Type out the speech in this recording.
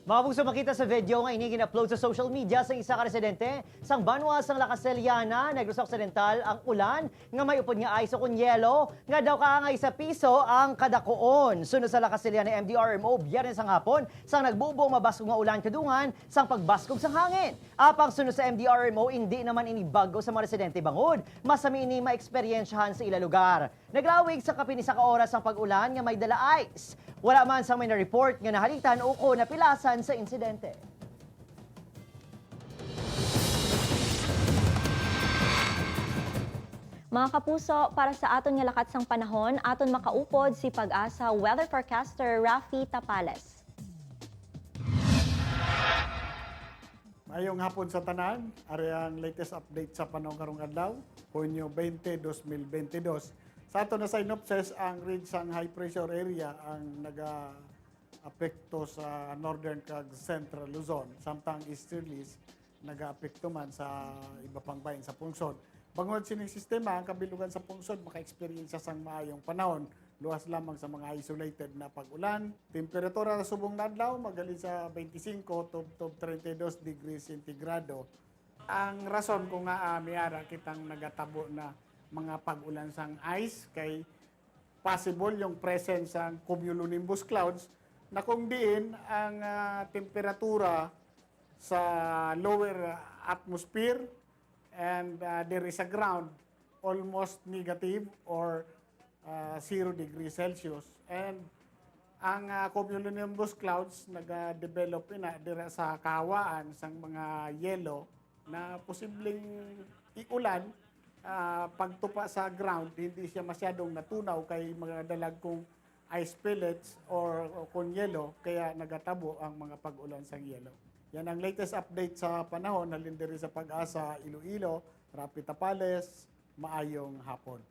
Mga kapuso, makita sa video nga ini gin-upload sa social media sa isa ka residente sang Banwa sang La Castellana, Negros Occidental, ang ulan nga may upod nga ice o kun yelo nga daw kaangay sa piso ang kadakoon. Sunod sa La Castellana MDRMO, Biyernes ang hapon sang nagbubo mabaskog nga ulan kadungan sang pagbaskog sang hangin. Apang sunod sa MDRMO, hindi naman ini bago sa mga residente bangod masami ini maeksperyensyahan sa ila lugar. Naglawig sa kapin isa ka oras ang pag-ulan nga may dala ice. Wala man sang may na-report nga nahalitan o ko napilasan sa insidente. Mga kapuso, para sa aton nga lakat sang panahon, aton makaupod si PAGASA weather forecaster Rafi Tapales. Mayong hapon sa tanan, ari ang latest update sa panahon karong adlaw, Hunyo 20, 2022. Sa ato na synopsis, ang ridge sang high pressure area ang naga-apekto sa northern kag central Luzon, samtang easterlies nagaapekto man sa iba pang bahin sa pungsod. Bangod sining sistema, ang kabilugan sa pungsod maka-experience sang maayong panahon, luwas lamang sa mga isolated na pag-ulan. Temperatura sa subong na adlaw magalin sa 25 to 32 degrees centigrado. Ang rason kung nga miara kitang nagatabo na mga pag-ulan sang ice kay possible yung presence ang cumulonimbus clouds na kung diin ang temperatura sa lower atmosphere and there is a ground almost negative or 0 degrees Celsius, and ang cumulonimbus clouds naga-develop ina dira sa kahawaan sang mga yelo na posibleng iulan. Pagtupa sa ground, hindi siya masyadong natunaw kay mga dalag kong ice pellets or kung yelo, kaya nagatabo ang mga pag-ulan sang yelo. Yan ang latest update sa panahon halin diri sa PAGASA Iloilo. Rapi Tapales, maayong hapon.